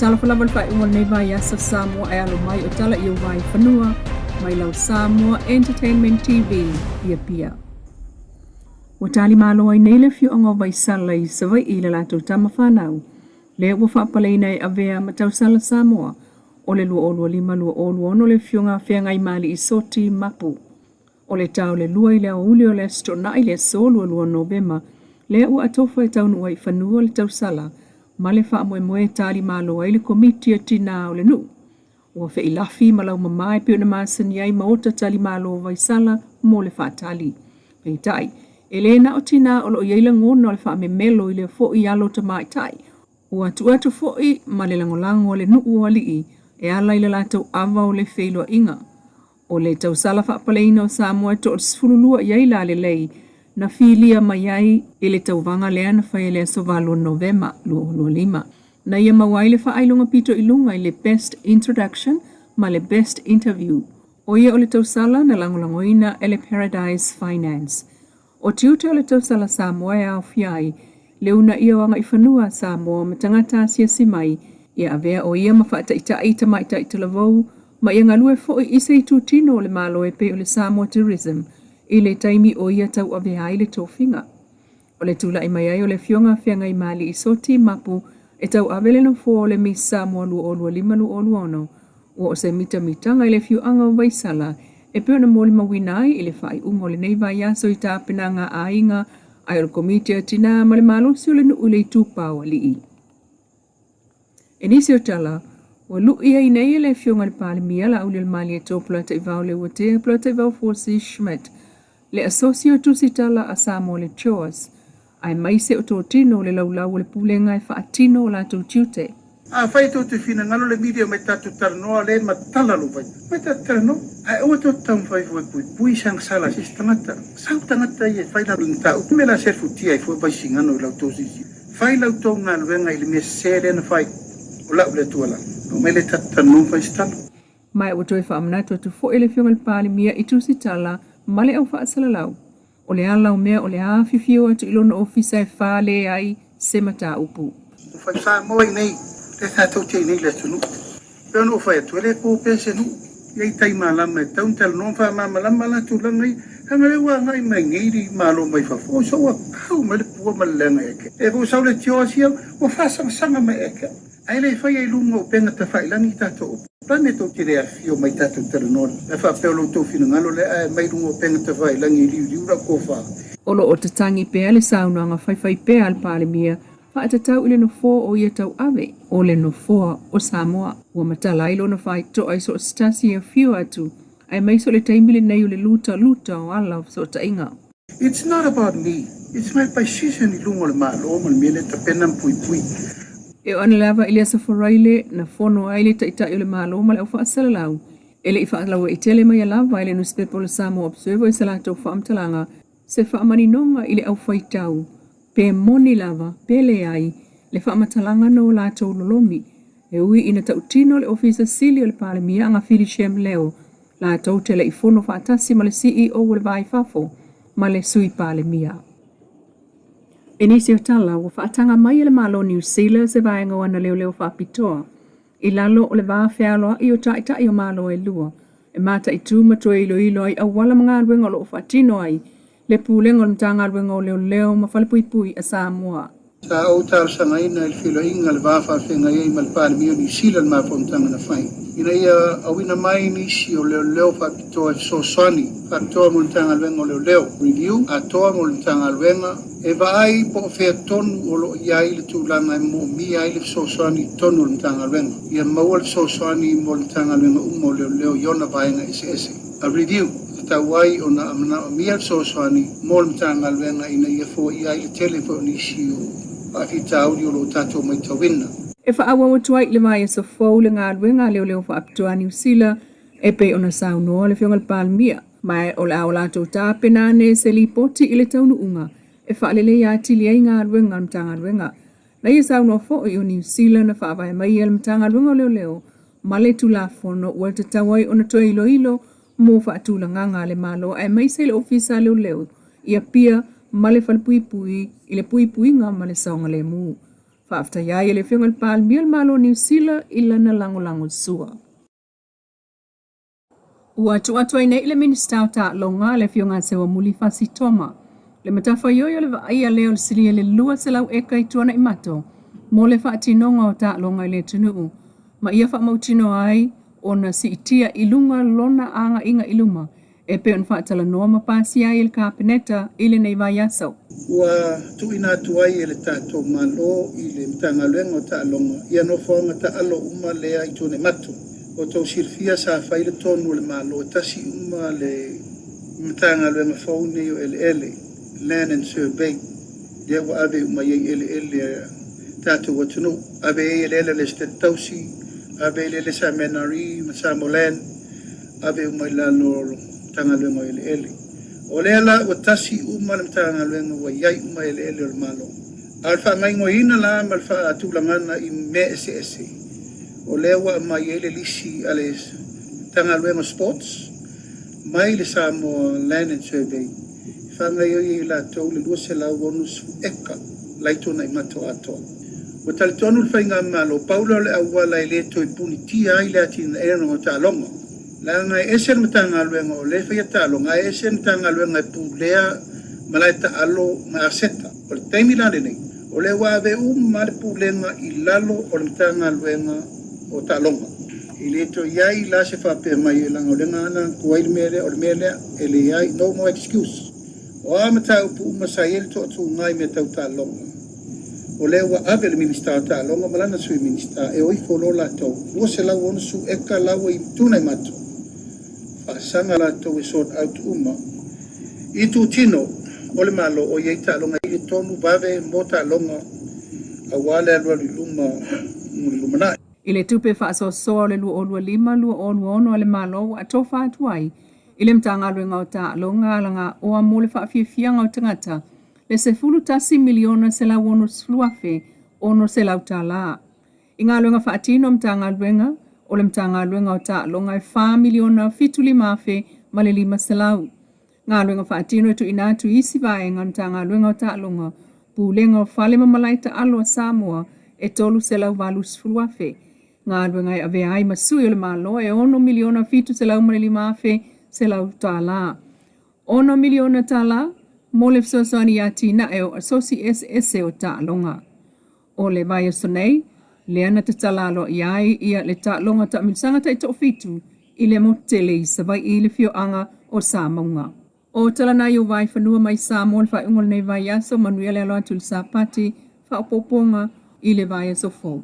Talofa lava le faaiuga o lenei vaiaso Samoa e alo mai o tala i ou vaifanua mai lau Samoa Entertainment TV i Apia. Ua tali malo ai nei le afioaga o Vaisala i Savaii i le latou tama fanau, lea ua faapaleina e avea ma tausala Samoa o le 2025-2026 le afioga Feagaimali'i Soti Mapu. O le ta o le 2 i le aoauli o le Aso Toonai le aso 22 Novema, lea ua atofa e taunuu ai i fanua le tausala ma le faamoemoe e tali malo ai le Komiti a Tinā o le nuu. Ua feilafi ma laumamā e pei ona masani ai maota tali malo o Vaisala mo le faatali. Peitai, e le na o tinā o lo o i ai lagona o le faamemelo i lea foi alo tamaitai. Ua tuu atu foi ma le lagolago a le nuu o alii e ala i le latou ava o le feiloaiga. O le tausala faapaleina o Samoa e toa-12 i ai lalelei na filia mai ai i le tauvaga lea na fai i le aso 8 o Novema 2025. Na ia maua ai le faailoga pito i luga i le Best Introduction ma le Best Interview. ʻO ia o le tausala na lagolagoina e le Paradise Finance. ʻO tiute o le tausala Samoa e aofia ai le uunaia o agaifanua a Samoa ma tagata asiasi mai, ia avea ʻo ia ma faataitai i tamaitai talavou ma ia galue foi i se itutino o le Malo e pei o le Samoa Tourism i le taimi o ia tauavea ai le tofiga. O le tulai mai ai o le Afioga Feagaimali'i Soti Mapu e tauave le nofoa o le Miss Samoa 2025-2026, ua o se mitamitaga i le afioaga o Vaisala e pei ona molimauina ai i le faaiuga o lenei vaiaso i tapenaga a aiga ae o le Komiti a Tinā ma le malosi o le nuu i le itupa o alii. I nisi o tala, ua lu'i ai nei e le Afioga i le Palemia Laaulialemalietoa Polataivao Leuatea Polataivao Fosi Schmidt le Asosi o Tusitala a Samoa le CHOAS, aemaise o totino o le laulau o le Pulega e faatino o latou tiute. Afai tou te finagalo le media mai tatou talanoa le matala lou vai mai tatou talanoa ae aua tou te taumafai fua e puipui sagasala a se isi tagata sau tagata ia e fai la mataupu me la sefutia ai fua vaisigano i lau tou silasila fai lau tou galuega i le mea sese lea na fai o lau lea tuualalo omai lea tatou talanoa ma fai se tala. Ma ua toe faamanatu atu foi le Afioga i le Palemia i tusitala ma le au faasalalau, o le ala o mea o le a afifio atu i lona ofisa e fale ai se mataupu. Ua fai Samoa i nei, lea tatou te i nei i le atunuu. E pei ona ou fai atu, e le po pea se nuu. E i ai tai malama e tatau ona talanoa ma faamalamalama la tulaga ia. Leaga lea ua agai mai nei le Malo mai fafo, oi so ua kau mai le pua ma le leaga ia te au. E foi sau le tio asia, ua faasangasanga mai ia te au. Ae le faia i luga o upega tafailagi tatou upu. O le a mea tou te le afifio mai tatou talanoa le faapea o lo outou finagalo lea ae aumai i luga o upega tafailagi e liuliu lau tofa. O lo o tatagi pea le saunoaga faifaipea a le Palemia faatatau i le nofoa o ia tauave o le nofoa o Samoa. Ua matala ai lona faitoa i so o se tasi e afio atu aemaise o le taimi lenei o le lutaluta o ala o fesootaiga. It's not about me, it's my position i luga o le Malo ma le mea lea tapena ma puipui. E oo ane lava i le Aso Faraile na fono ai le Taitai o le Malo ma le au faasalalau, e le i faalauaitele maia lava e le nusipepa o le Samoa Observer i se latou faamatalaga se faamaninoga i le au faitau pe moni lava pe leai le faamatalaga no latou lolomi E ui ina tautino le Ofisa Sili o le Palemia a Gafili Shem Leo latou te le i fono faatasi ma le CEO o le Va i Fafo ma le Sui Palemia. I nisi o tala, ua faataga mai e le Malo o Niu Sila se vaega o ana leoleo faapitoa i lalo o le va fealoai o taitai o Malo e lua e mataitu ma toe iloilo ai auala ma galuega o lo o faatino ai le Pulega o le Matagaluega o Leoleo ma Falepuipui a Samoa. Sa ou talosagaina i le feiloaiga le va faafeagai ai ma le Palemia o Niu Sila i le ma fonotaga na fai, ina ia auina mai nisi o leoleo faapitoa e fesoasoani faapitoa mo le Matagaluega o Leoleo, Review atoa mo le Matagaluega, e vaai po o fea tonu o lo o i ai le tulaga e moomia ai le fesoasoani i totonu o le Matagaluega, ia maua le fesoasoani mo le Matagaluega uma o Leoleo i ona vaega eseese. A review, e tatau ai ona manaomia le fesoasoani mo le Matagaluega ina ia foia ai le tele foi o nisi o faafitauli o lo o tatou matauina. E faaauau atu ai i le vaiaso fou le galuega a leoleo faapitoa a Niu Sila e pei ona saunoa le Afioga i le Palemia, ma o le a o latou tapena ane se lipoti i le taunuuga e faaleleia atili ai galuega a le Matagaluega. Na ia saunoa foi o Niu Sila na faavae mai e le Matagaluega o Leoleo ma le Tulafono ua tatau ai ona toe iloilo mo faatulagaga a le Malo aemaise le Ofisa a Leoleo i Apia ma le Falepuipui i le puipuiga ma le saogalemu. Faafetai ai e le Afioga i le Palemia o le Malo o Niu Sila i lana lagolago sua. Ua tuu atu ai nei i le Minisita o Taaloga, le Afioga ia Seuamuli Fasi Toma, le matafaioi o le vaaia lea o le silia i le 200 eka i Tuanaimato mo le faatinoga o taaloga i le atunuu, ma ia faamautinoa ai ona siitia i luga lona agaiga i luma e pei ona faatalanoa ma pasia ai e le Kapeneta i lenei vaiaso. Ua tuuina atu ai e le tatou Malo i le Matagaluega o Taaloga ia nofoaga taalo uma lea i Tuanaimato. Ua outou silafia sa fai le tonu a le Malo e tasi uma le Matagaluega fou nei o Eleele, Land and Survey, lea ua ave uma i ai eleele a tatou atunuu. Ave i ai eleele a le Esetete Tausi, ave i ai eleele sa MNRE ma Samoa Land, ave uma i lalo o le Matagaluega o Eleele. O lea la ua tasi uma le Matagaluega ua i ai uma eleele o le Malo. A o le faagaoioiina la ma le faatulagaga i mea eseese, o lea ua aumai ai le lisi a le Matagaluega o Sports mai le Samoa Land and Survey e faagaoioi ai e latou le 260 eka la i Tuanaimato atoa. Ua talitonu le Faigamalo, pau lea o le auala e le toe punitia ai le atinaeina o taaloga, leaga e ese le Matagaluega o lea e faia taaloga, ae ese le Matagaluega e pulea malae taalo ma aseta. O le taimi la lenei, o lea ua ave uma le pulega i lalo o le Matagaluega o Taaloga. E le toe i ai la se faapea mai e leaga o lea na ana atu ai le mea lea, o le mea lea, e leai, no more excuse. O a mataupu uma sa i ai le toatuga i mea tau taaloga, o lea ua ave le Minisita o Taaloga ma lana Sui Minisita e o ifo loa latou, 260 eka la ua i Tunaimato, faasaga latou e sort out uma i itutino o le Malo o i ai taaloga i le tonu vave mo taaloga aua le alualu i luma mo le lumanai. I le tupe faasoasoa o le 2025/2026 a le Malo ua atofa atu ai i le Matagaluega o Taaloga Alagaoa mo le Faafiafiaga o Tagata le $11,160,600. I galuega faatino a Matagaluega, o le Matagaluega o Taaloga e $4,075,500. Galuega faatino e tuuina atu i isi vaega o le Matagaluega o Taaloga, Pulega o Fale ma Malae Taalo a Samoa e $380,000. Galuega e avea ai ma sui o le Malo e $6,705,100. $6 miliona tala mo le fesoasoani i atinae o asosi eseese o taaloga. O le vaiaso nei, lea na tatala aloaia ai ia le taaloga taamilosaga taitoafitu i le motu tele i Savaii i le afioaga o Samauga. O Talanai o Vaifanua mai Samoa le faaiuga o lenei vaiaso, manuia le alo atu i le Sapati, faaopoopoga i le vaiaso fou.